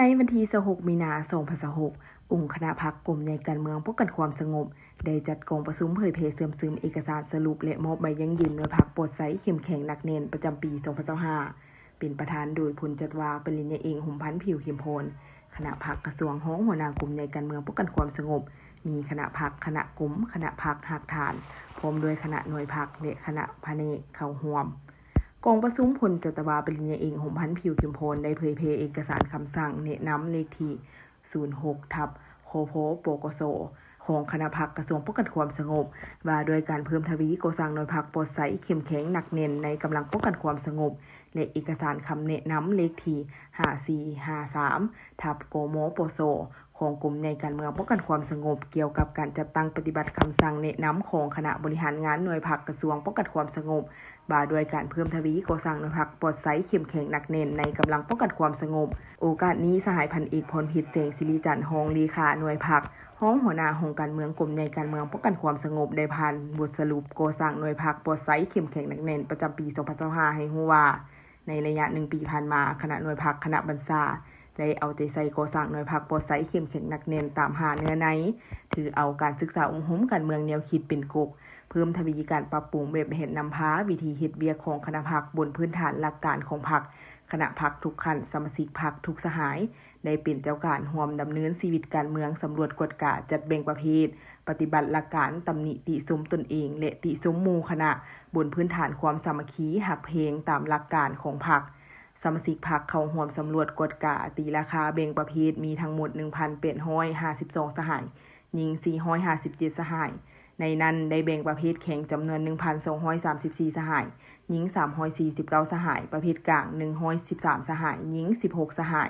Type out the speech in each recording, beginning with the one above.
ໃນວັນທີຊາວຫົກ ມີນາ ສອງພັນຊາວຫົກ, ອົງຄະນະພັກກົມໃຫຍ່ການເມືອງປ້ອງກັນຄວາມສະຫງົບ ໄດ້ຈັດກອງປະຊຸມເຜີຍແຜ່ເຊື່ອມຊຶມເອກະສານສະຫຼຸບ ແລະ ມອບໃບຢັ້ງຢືນໜ່ວຍພັກປອດໃສເຂັ້ມແຂງໜັກແໜ້ນປະຈຳປີສອງພັນຊາວຫ້າ ເປັນປະທານໂດຍ ພົນຈັດວາ ປະລິນຍາເອກ ຫົມພັນ ຜິວເຂັ້ມພົນ, ຄະນະພັກກະຊວງ, ຮອງຫົວໜ້າກົມໃຫຍ່ການເມືອງປ້ອງກັນຄວາມສະຫງົບ, ມີຄະນະພັກ, ຄະນະກົມ, ຄະນະພັກຮາກຖານ, ພ້ອມດ້ວຍຄະນະໜ່ວຍພັກ ແລະ ຄະນະພະແນກເຂົ້າຮ່ວມ. ກອງປະຊຸມ ພົນຈັດຕະວາ ປະລິນຍາເອກ ຫົມພັນ ຜິວເຂັ້ມພົນ ໄດ້ເຜີຍແຜ່ເອກະສານຄຳສັ່ງແນະນຳເລກທີ ສູນຫົກ ທັບ ຄພ ປກສ ຂອງຄະນະພັກກະຊວງປ້ອງກັນຄວາມສະຫງົບ ວ່າດ້ວຍການເພີ່ມທະວີກໍ່ສ້າງໜ່ວຍພັກປອດໃສເຂັ້ມແຂງໜັກແໜ້ນໃນກຳລັງປ້ອງກັນຄວາມສະຫງົບ ແລະ ເອກະສານຄຳແນະນຳເລກທີ ຫ້າສີ່ຫ້າສາມ ທັບ ກມປສ ຂອງກົມໃຫຍ່ການເມືອງປ້ອງກັນຄວາມສະຫງົບ ກ່ຽວກັບການຈັດຕັ້ງປະຕິບັດຄຳສັ່ງແນະນຳຂອງຄະນະບໍລິຫານງານໜ່ວຍພັກກະຊວງປ້ອງກັນຄວາມສະຫງົບ ວ່າດ້ວຍການເພີ່ມທະວີກໍ່ສ້າງໜ່ວຍພັກປອດໃສເຂັ້ມແຂງໜັກແໜ້ນໃນກຳລັງປ້ອງກັນຄວາມສະຫງົບ. ໂອກາດນີ້ ສະຫາຍພັນເອກ ພອນພິດ ແສງສິລິຈັນ ຮອງເລຂາໜ່ວຍພັກ, ຮອງຫົວໜ້າຫ້ອງການເມືອງ ກົມໃຫຍ່ການເມືອງປ້ອງກັນຄວາມສະຫງົບ ໄດ້ຜ່ານບົດສະຫຼຸບກໍ່ສ້າງໜ່ວຍພັກປອດໃສເຂັ້ມແຂງໜັກແໜ້ນປະຈຳປີສອງພັນຊາວຫ້າ ໃຫ້ຮູ້ວ່າ ໃນໄລຍະໜຶ່ງປີຜ່ານມາ, ຄະນະໜ່ວຍພັກ, ຄະນະບັນຊາ ໄດ້ເອົາໃຈໃສ່ກໍ່ສ້າງໜ່ວຍພັກປອດໃສເຂັ້ມແຂງໜັກແໜ້ນຕາມຫາເນື້ອໃນ, ຖືເອົາການສຶກສາອົບຮົມການເມືອງແນວຄິດເປັນກົກ, ເພີ່ມທະວີການປັບປຸງແບບແຜນນຳພາ, ວິທີເຮັດວຽກຂອງຄະນະພັກບົນພື້ນຖານຫຼັກການຂອງພັກ, ຄະນະພັກທຸກຂັ້ນ, ສະມາຊິກພັກທຸກສະຫາຍ ໄດ້ເປັນເຈົ້າການຮ່ວມດຳເນີນຊີວິດການເມືອງ, ສຳຫຼວດກວດກາ, ຈັດແບ່ງປະເພດ, ປະຕິບັດຫຼັກການ, ຕຳໜິຕິຊົມຕົນເອງ ແລະ ຕິຊົມໝູ່ຄະນະ ບົນພື້ນຖານຄວາມສາມັກຄີ, ຮັກເພງຕາມຫຼັກການຂອງພັກ. ສະມາຊິກພັກເຂົ້າຮ່ວມສຳຫຼວດກວດກາ, ຕີລາຄາ, ແບ່ງປະເພດ ມີທັງໝົດ ໜຶ່ງພັນແປດຮ້ອຍຫ້າສິບສອງ ສະຫາຍ, ຍິງ ສີ່ຮ້ອຍຫ້າສິບເຈັດ ສະຫາຍ. ໃນນັ້ນໄດ້ແບ່ງປະເພດແຂງຈຳນວນ ໜຶ່ງພັນສອງຮ້ອຍສາມສິບສີ່ ສະຫາຍ, ຍິງ ສາມຮ້ອຍສີ່ສິບເກົ້າ ສະຫາຍ, ປະເພດກາງ ໜຶ່ງຮ້ອຍສິບສາມ ສະຫາຍ, ຍິງ ສິບຫົກ ສະຫາຍ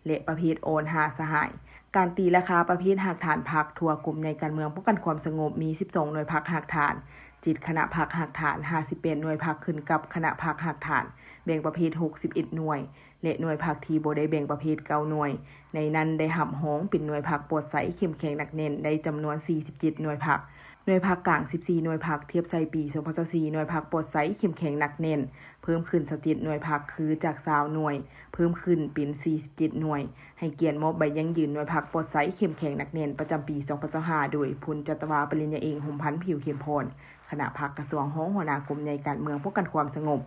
ແລະ ປະເພດອ່ອນ ຫ້າ ສະຫາຍ. ການຕີລາຄາປະເພດຮາກຖານພັກທົ່ວກົມໃຫຍ່ການເມືອງປ້ອງກັນຄວາມສະຫງົບ ມີ ສິບສອງ ໜ່ວຍພັກຮາກຖານ, ເຈັດ ຄະນະພັກຮາກຖານ, ຫ້າສິບແປດ ໜ່ວຍພັກຂຶ້ນກັບຄະນະພັກຮາກຖານ, ແບ່ງປະເພດ ຫົກສິບເອັດ ໜ່ວຍ ແລະ ໜ່ວຍພັກທີ່ບໍ່ໄດ້ແບ່ງປະເພດ ເກົ້າ ໜ່ວຍ. ໃນນັ້ນໄດ້ຮັບຮອງເປັນໜ່ວຍພັກປອດໃສເຂັ້ມແຂງໜັກແໜ້ນໄດ້ຈຳນວນ ສີ່ສິບເຈັດ ໜ່ວຍພັກ, ໜ່ວຍພັກກາງ ສິບສີ່ ໜ່ວຍພັກ, ທຽບໃສ່ປີສອງພັນຊາວສີ່ ໜ່ວຍພັກປອດໃສເຂັ້ມແຂງໜັກແໜ້ນ ເພີ່ມຂຶ້ນ ຊາວເຈັດ ໜ່ວຍພັກ, ຄືຈາກ ຊາວ ໜ່ວຍ ເພີ່ມຂຶ້ນເປັນ ສີ່ສິບເຈັດ ໜ່ວຍ. ໃຫ້ກຽດມອບໃບຢັ້ງຢືນໜ່ວຍພັກປອດໃສເຂັ້ມແຂງໜັກແໜ້ນປະຈຳປີສອງພັນຊາວຫ້າ ໂດຍ ພົນຈັດຕະວາ ປະລິນຍາເອກ ຫົມພັນ ຜິວເຂັ້ມພົນ, ຄະນະພັກກະຊວງ, ຮອງຫົວໜ້າກົມໃຫຍ່ການເມືອງປ້ອງກັນຄວາມສະຫງົບ.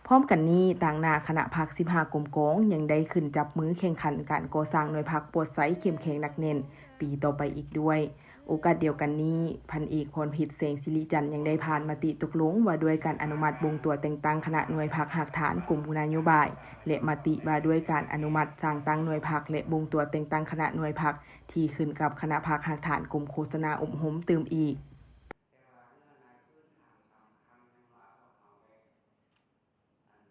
ພ້ອມກັນນີ້, ຕາງໜ້າຄະນະພັກ ສິບຫ້າ ກົມກອງ ຍັງໄດ້ຂຶ້ນຈັບມືແຂ່ງຂັນການກໍ່ສ້າງໜ່ວຍພັກປອດໃສເຂັ້ມແຂງໜັກແໜ້ນປີຕໍ່ໄປອີກດ້ວຍ. ໂອກາດດຽວກັນນີ້, ພັນເອກ ພອນພິດ ແສງສິລິຈັນ ຍັງໄດ້ຜ່ານມະຕິຕົກລົງວ່າດ້ວຍການອະນຸມັດບົ່ງຕົວແຕ່ງຕັ້ງຄະນະໜ່ວຍພັກຮາກຖານກົມນະໂຍບາຍ ແລະ ມະຕິວ່າດ້ວຍການອະນຸມັດສ້າງຕັ້ງໜ່ວຍພັກ ແລະ ບົ່ງຕົວແຕ່ງຕັ້ງຄະນະໜ່ວຍພັກ ທີ່ຂຶ້ນກັບຄະນະພັກຮາກຖານກົມໂຄສະນາອົບຮົມຕື່ມອີກ.